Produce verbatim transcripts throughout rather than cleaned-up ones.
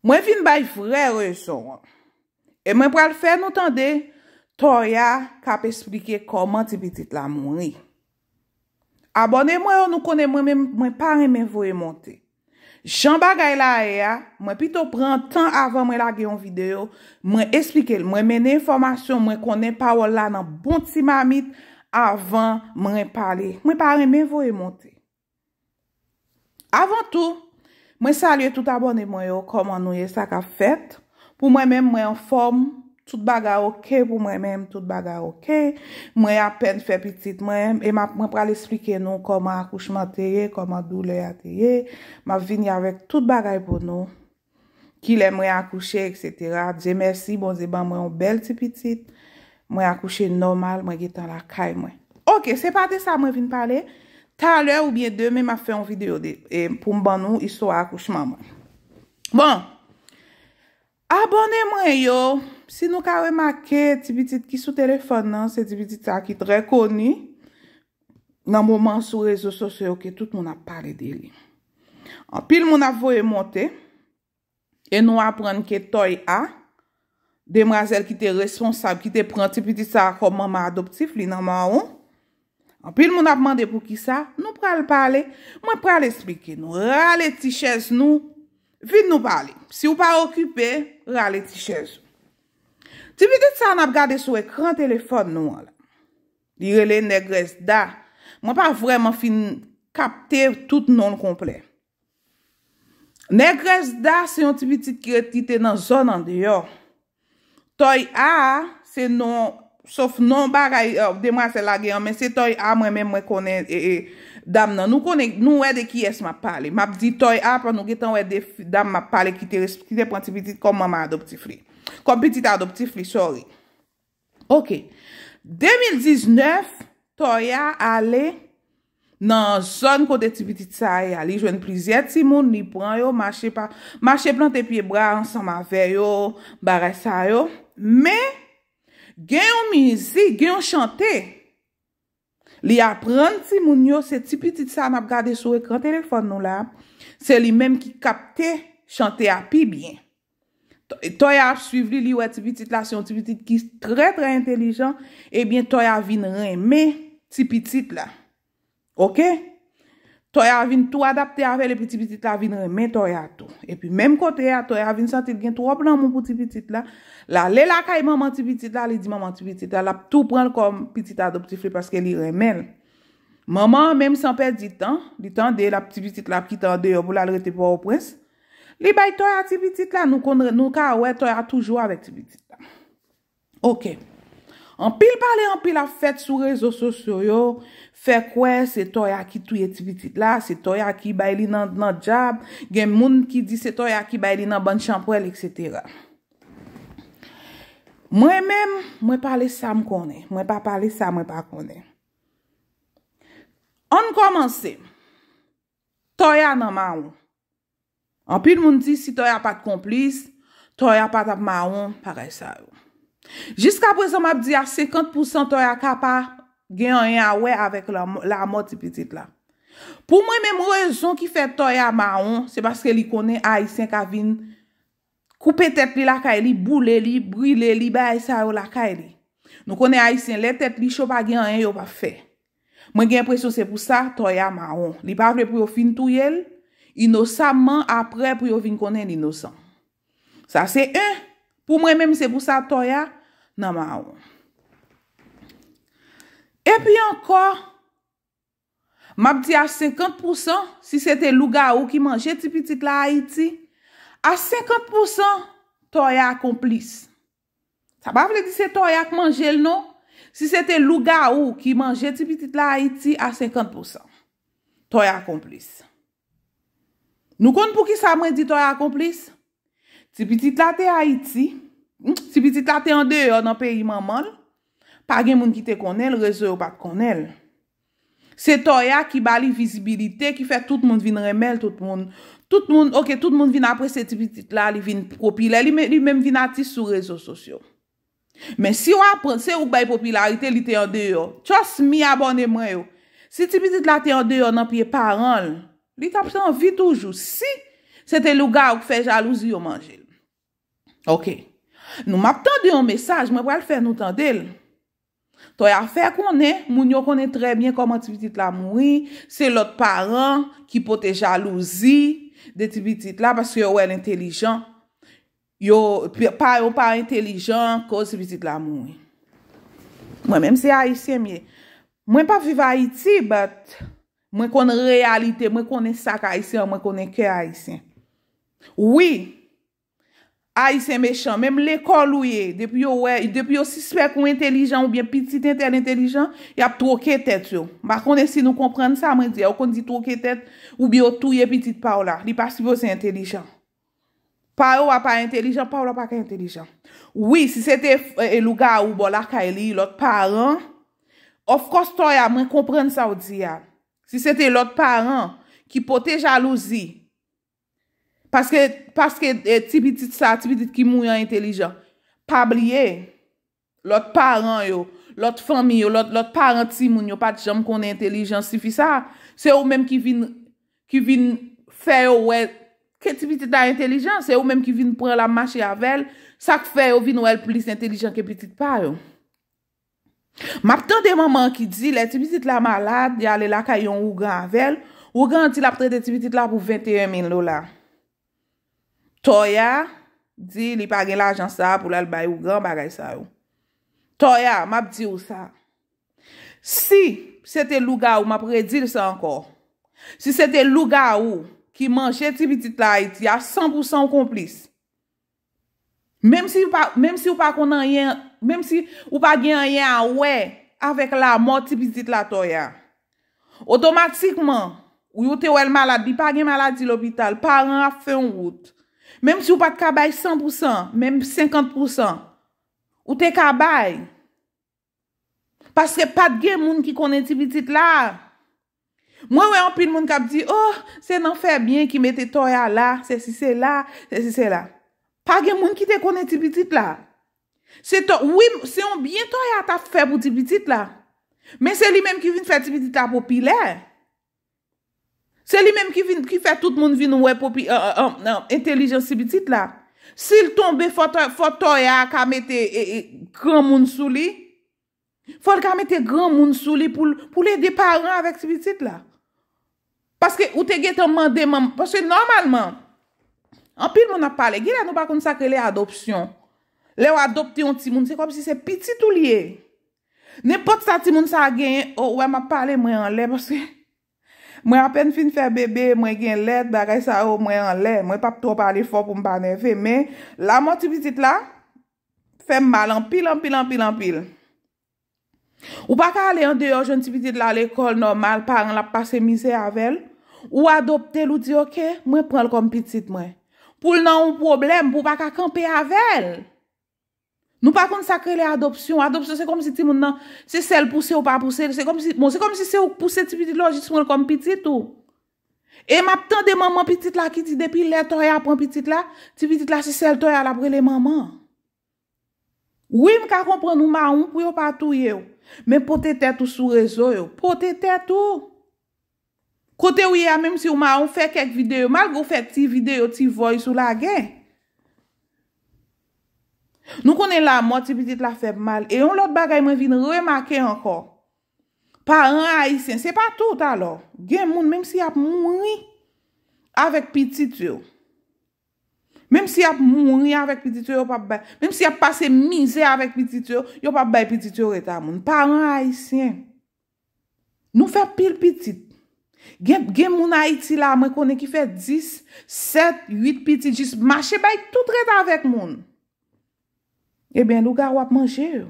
Mwen vin bay vrè rezon an. E mwen pral fè nou tande Toya k ap esplike kòman ti pitit la mouri. Abòne mwen yo, nou konnen mwen menm, mwen pa renmen voye monte. Jan bagay la ye a, mwen pito pran tan avan mwen lage yon videyo, mwen esplike l, mwen mennen enfòmasyon, mwen konnen pawòl la nan bon ti mamit avan mwen pale. Mwen pa renmen voye monte. Avan tou, mwen salye tout abòne mwen yo, kòman nou ye, sa k ap fèt? Pou mwen menm, mwen anfòm, tout bagay oke pou mwen menm, tout bagay oke. Mwen apèn fè pitit mwen, e m ap, mwen pral esplike nou kòman akouchman te ye, kòman doulè a te ye. M ap vini avèk tout bagay pou nou. Kilè mwen akouche, etsetera. Dye mèsi, Bondye ban mwen yon bèl ti pitit. Mwen akouche nòmal, mwen gentan lakay mwen. Oke, se pa de sa mwen vin pale. Talè oubyen demen, m ap fè yon videyo de, e, pou m ban nou istwa akouchman mwen. Bon, abòne mwen yo, si nou ka remake, ti pitit ki sou telefòn nan, se ti pitit sa ki trè koni nan moman sou rezo sosyo yo ke tout moun ap pale de li. Anpil moun ap voye monte, e nou aprann ke Toya, demwazèl ki te responsab, ki te pran ti pitit sa a kòm manman adoptif li nan Mawon. Anpil moun ap mande poukisa, nou pral pale, mwen pral esplike nou. Rale ti chèz nou, vin nou pale. Si w pa okipe, rale ti chèz ou. Ti pitit sa a n ap gade sou ekran telefòn nou an la. Li rele Nègrès Da. Mwen pa vrèman fin kapte tout non l konplè. Nègrès Da se yon ti pitit ki ret, ki te nan zòn andeyò. Toya a, se non, sof non bagay, eh, demwazèl la gen an, men se Toya a mwen menm mwen konnen, e, e, dam nan. Nou konnen, nou wè de kiyès m ap pale. M ap di Toya a, pa nou gentan wè de fi, dam m ap pale ki te res-, ki te pran ti pitit kòm manman adoptif li. Kòm pitit adoptif li, sorry. Oke. De mil diznèf, Toya ale nan zòn kote ti pitit sa a ye a. Li jwenn plizyè timoun, li pran yo, mache pa, mache plante pye bra ansanm avè yo, bagay sa yo. Men, gen yon mizik, gen yon chante. Li aprann timoun yo, se ti pitit sa n ap gade sou ekran telefòn nou la. Se li menm ki kapte chante a pi byen. Toya ap swiv li, li wè ti pitit la, se yon ti pitit ki trè, trè entelijan. Ebyen, Toya vin renmen ti pitit la. Oke? Toya vin tou adapte avè l, epi ti pitit la vin renmen Toya tou. Epi menm kote a, Toya vin santi l gen twòp lanmou pou ti pitit la. L ale lakay manman ti pitit la, li di manman ti pitit la, l ap tou pran l kòm pitit adoptif li paske li renmen l. Manman an, menm san pèdi tan, li tande l ap ti pitit la ap kite andeyò pou l al rete Pòtoprens. Li bay Toya ti pitit la, nou konn, nou ka wè Toya toujou avèk ti pitit la. Oke. Anpil pale, anpil ap fèt sou rezo sosyo yo, fè kwè se Toya ki touye ti pitit la, se Toya ki bay li nan, nan djab, gen moun ki di se Toya ki bay li nan bann chanpwèl, etsetera. Mwen menm, mwen pale sa m konnen, mwen pa pale sa mwen pa konnen. Ann kòmanse. Toya nan mawon. Anpil moun di si Toya pa t konplis, Toya pa t ap mawon, bagay sa yo. Jiska prezan, m ap di a senkant pousan Toya ka pa gen anyen a wè avèk lanmò, lanmò ti pitit la. Pou mwen menm, rezon ki fè Toya mawon, se paske li konnen Ayisyen ka vin koupe tèt li lakay li, boule li, brile li, bagay sa yo lakay li. Nou konnen Ayisyen, lè tèt li cho, pa gen anyen yo p ap fè. Mwen gen enpresyon se pou sa Toya mawon. Li pa vle pou yo fin touye l, inosamman, apre pou yo vin konnen l inosan. Sa se en. Pou mwen menm, se pou sa Toya nan mawon. Epi ankò, m ap di a senkant pousan, si se te lougawou ki manje ti pitit la Ayiti, a senkant pousan, Toya konplis. Sa pa vle di se Toya k manje l, non. Si se te lougawou ki manje ti pitit la Ayiti, a senkant pousan, Toya konplis. Nou konn poukisa mwen di Toya konplis? Ti pitit la te Ayiti, hmm, ti pitit la te andeyò nan peyi manman l, pa gen moun ki te konnen l, rezo yo pa t konnen l. Se Toya ki ba li vizibilite, ki fè tout moun vin renmen l, tout moun, tout moun, oke, tout moun vin apresye ti pitit la, li vin popilè, li, me-, li menm vin atis sou rezo sosyo. Men si w aprann, se ou k bay popilarite, li te andeyò. Trust me, abòne mwen yo. Si ti pitit la te andeyò nan pye paran l, li t ap anvi toujou. Si Se te lougawou k fè jalouzi yo manje l. Ok. Nou m ap tande yon mesaj, mwen pral fè nou tande l. Toya fè konnen, moun yo konnen trè byen kòman ti pitit la mouri, se lòt paran ki pote jalouzi de ti pitit la paske yo wè l entelijan. Yo, pa yo pa entelijan, koz ti pitit la mouri. Mwen menm se ayisyen m ye. Mwen pa viv Ayiti, but mwen konn reyalite, mwen konnen sa k ayisyen, mwen konnen kè ayisyen. Wi, ayisyen mechan, menm lekòl ou ye, depi yo wè, depi yo sispèk ou entelijan oubyen pitit entèl entelijan, y ap twoke tèt yo. M pa konnen si nou konprann sa mwen di a, yo konn di twoke tèt, oubyen yo touye pitit pa w la, li pa sipoze entelijan. Pa yo a pa entelijan, pa w la pa ka entelijan. Wi, si se te e, lougawou bò lakay li, lòt paran, of course, Toya, mwen konprann sa w di a. Si se te lòt paran ki pote jalouzi, paske, paske e, ti pitit sa, ti pitit ki mouri an entelijan. Pa bliye, lòt paran yo, lòt fanmi yo, lòt, lòt paran timoun yo pa t janm konnen entelijans tifi sa. Se ou menm ki vin, ki vin fè yo wè ke ti pitit la entelijan, se ou menm ki vin pran l ap mache avè l, sa k fè yo vin wè l plis entelijan ke pitit pa yo. M ap tande manman an ki di lè ti pitit la malad, li ale lakay yon ougan avè l, ougan an di l ap trete ti pitit la pou venteyen mil dola. Toya di li pa gen lajan sa pou l al bay ougan bagay sa yo. Toya, m ap di w sa. Si se te lougawou, m ap redi l sa ankò. Si se te lougawou ki manje ti pitit la Ayiti a, san pou san w konplis. Menm si w pa, menm si w pa konn anyen, menm si ou pa gen anyen a wè avèk lamò ti pitit la Toya. Otomatikman, ou te wè l malad, li pa gen maladi lopital, paran ap fè yon wout. Menm si w pa t ka bay san pou san, menm senkant pou san, ou te ka bay. Paske pa t gen moun ki konnen ti pitit la. Mwen wè anpil moun k ap di, oh, se nan fè byen ki mete Toya la, se si se la, se si se la. Pa gen moun ki te konnen ti pitit la. Se to, wi, se yon byen Toya t ap fè pou ti pitit la. Men se li menm ki vin fè ti pitit la popilè. Se li menm ki vin, ki fè tout moun vin wè popi, e, e, e, e, entelijans ti pitit la. Si l tonbe, fò Toya, fò Toya ka mete e, e, granmoun sou li. Fò l ka mete granmoun sou li pou l, pou l ede paran avèk ti pitit la. Paske ou te gentan mande manm, paske nòmalman, anpil moun ap pale, genlè nou pa konn sa k rele adopsyon. Lè w adopte yon timoun, se kòmsi se pitit ou li ye. Nenpòt sa timoun sa a genyen, oh, ou wè m ap pale, mwen anlè, paske mwen apèn fin fè bebe, mwen gen lèt, bagay sa yo, mwen anlè. Mwen p ap twò pale fò pou m pa nève, men lamò ti pitit la fè m mal anpil, anpil, anpil, anpil. Ou pa ka ale andeyò jwenn ti pitit la lekòl nòmal, paran l ap pase mizè avè l. Ou adopte l, ou di, oke, mwen pran l kòm pitit mwen. Pou l nan yon pwoblèm, pou w pa ka kanpe avè l. Nou pa konn sa k rele adopsyon. Adopsyon, se kòmsi timoun nan, se sèl pouse ou pa pouse l. Se kòmsi, bon, se kòmsi se ou k pouse ti pitit la, ou jis pran l kòm pitit ou. E m ap tande manman pitit la ki di depi lè Toya pran pitit la, ti pitit la se sèl Toya l ap rele manman. Wi, m ka konprann ou mawon pou yo pa touye w. Men pote tèt ou sou rezo yo. Pote tèt ou. Kote w ye a, menm si w mawon, fè kèk videyo. Malgre w fè ti videyo, ti voice ou lage. Nou konnen lamò ti pitit la fè mal. E yon lòt bagay mwen vin remake ankò. Paran ayisyen, se pa tout alò. Gen moun, menm si y ap mouri avèk pitit yo. Menm si y ap mouri avèk pitit yo, yo p ap bay. Menm si y ap pase mizè avèk pitit yo, yo p ap bay pitit yo ret a moun. Paran ayisyen. Nou fè pil pitit. Gen, gen moun Ayiti la, mwen konnen ki fè dis, sèt, uit pitit, jis mache bay tout ret avèk moun. Ebyen, lougawou ap manje yo.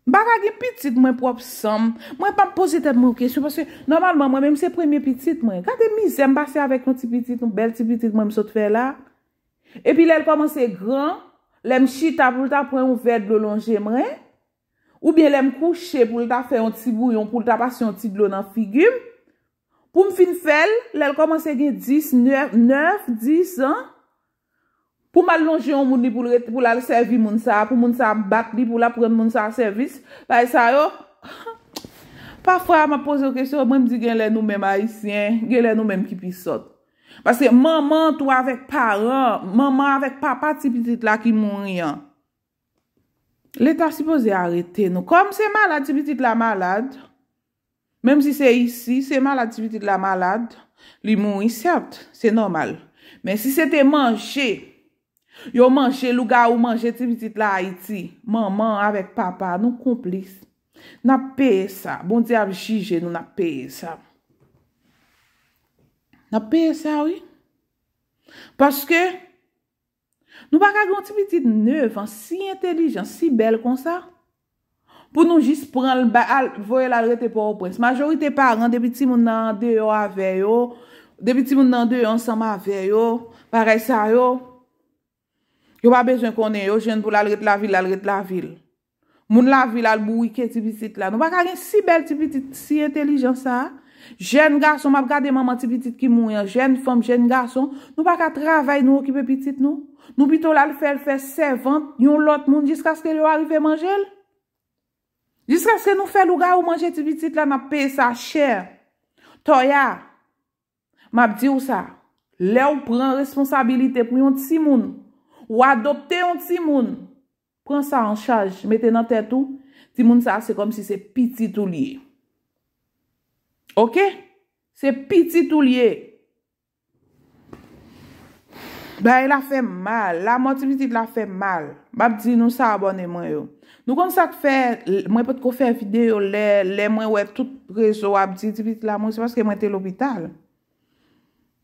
M pa ka gen pitit mwen pwòp san m. Mwen p ap poze tèt mwen kesyon, paske nòmalman, mwen menm se premye pitit mwen. Gade mizè m pase avèk yon ti pitit, yon bèl ti pitit mwen m sot fè la. Epi lè l kòmanse gran, lè m chita pou l ta pran yon vè dlo lonje mwen, oubyen lè m kouche pou l ta fè yon ti bouyon, pou l ta pase yon ti dlo nan figi m, pou m fin fè l, lè l kòmanse gen dis, nèf, nèf, dis an, pou m al lonje yon moun li pou l ret, pou l al sèvi moun sa a, pou moun sa a bat li, pou l ap rann moun sa a sèvis, bagay sa yo, pafwa m ap poze w kesyon, mwen m di genlè nou menm ayisyen, genlè nou menm ki pi sòt. Paske manman tou avèk paran, manman avèk papa ti pitit la ki mouri an. Leta sipoze arete nou. Kòm se malad ti pitit la malad, menm si se isi, se malad ti pitit la malad, li mouri, sèt, se nòmal. Men si se te manje, yo manje, lougawou manje ti pitit la Ayiti, manman avèk papa, nou konplis. N ap peye sa. Bondye ap jije nou, n ap peye sa. N ap peye sa, wi. Paske nou pa ka gen yon ti pitit nèf an, si entèlijan, si bèl konsa, pou nou jis pran l, ba, al, voye l al rete Pòtoprens. Majorite paran, depi timoun nan andeyò avè yo, depi timoun nan andeyò ansanm avè yo, bagay sa yo, yo pa bezwen konnen, yo jwenn pou l al ret lavil, l al ret lavil. Moun lavil al bourike ti pitit la. Nou pa ka gen si bèl ti pitit, si entèlijan sa a. Jèn gason, m ap gade manman ti pitit ki mouri an, jèn fanm, jèn gason, nou pa ka travay, nou okipe pitit nou. Nou pito l al fè l fè sèvant yon lòt moun jiskaske yo arive manje l. Jiskaske nou fè lougawou manje ti pitit la, n ap peye sa chè. Toya, m ap di w sa, lè w pran responsabilite pou yon timoun, ou adopte yon timoun, pran sa an chaj, mete nan tèt ou, timoun sa a se kòmsi se pitit ou li ye. Oke? Se pitit ou li ye. Bagay la fè m mal. Lamò ti pitit la fè m mal. M ap di nou sa, abòne mwen yo. Nou konn sa k fè, l-, mwen potko fè videyo lè, lè mwen wè tout rezo ap di ti pitit la mouri, se paske mwen te lopital.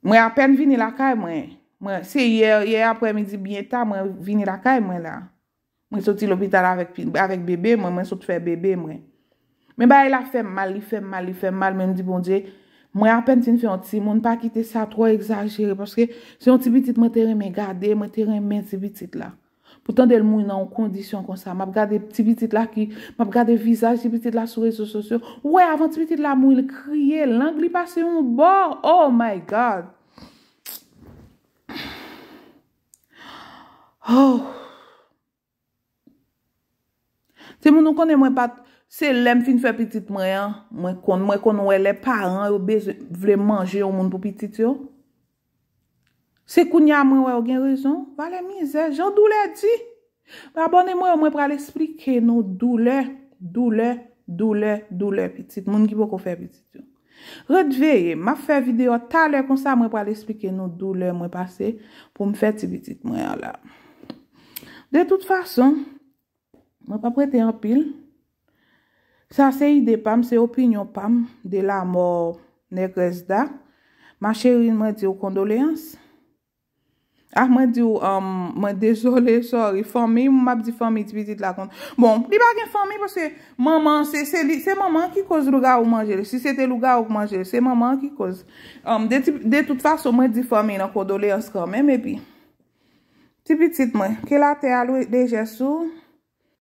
Mwen apèn vini lakay mwen. Mwen, se yè, yè aprèmidi byen ta, mwen vini lakay mwen la. Mwen soti lopital avèk, pi-, avèk bebe mwen, mwen sot fè bebe mwen. Men bagay la fè m mal, li fè m mal, li fè m mal, men m di Bondye, mwen apèn fin fè yon timoun, pa kite sa twò egzajere, paske se yon ti pitit mwen te renmen gade, mwen te renmen ti pitit la. Pou tande l mouri nan yon kondisyon konsa, m ap gade ti pitit la ki, m ap gade vizaj ti pitit la sou rezo sosyo. Ou wè, avan ti pitit la mouri, l kriye, lang li pase yon bò. Oh my God. Oh. Timoun, nou konnen mwen pa t, se lè m fin fè pitit mwen an, mwen konn, mwen konn wè lè paran yo bezwen, vle manje yon moun pou pitit yo. Se kounye a mwen wè yo gen rezon. Valè mizè, jan doulè di. Abòne mwen yo, mwen pral esplike nou doulè, doulè, doulè, doulè pitit. Moun ki poko fè pitit yo. Ret veye, m ap fè videyo talè konsa, mwen pral esplike nou doulè mwen pase pou m fè ti pitit mwen an la. De tout fason, mwen p ap rete anpil. Sa se ide pa m, se opinyon pa m de lamò Nègrès Da. Ma chérie, mwen di w kondoleyans. Ah, mwen di w, um, mwen dezole, sorry. Fanmi, m ap di fanmi ti pitit la konn. Bon, li pa gen fanmi paske manman, se, se li, se manman ki koz lougawou manje l. Si se te lougawou k manje l, se manman ki koz. Um, de, ti- de tout fason, mwen di fanmi nan kondoleyans kanmenm, epi ti pitit mwen, ke latè a lwe- lejè sou ou.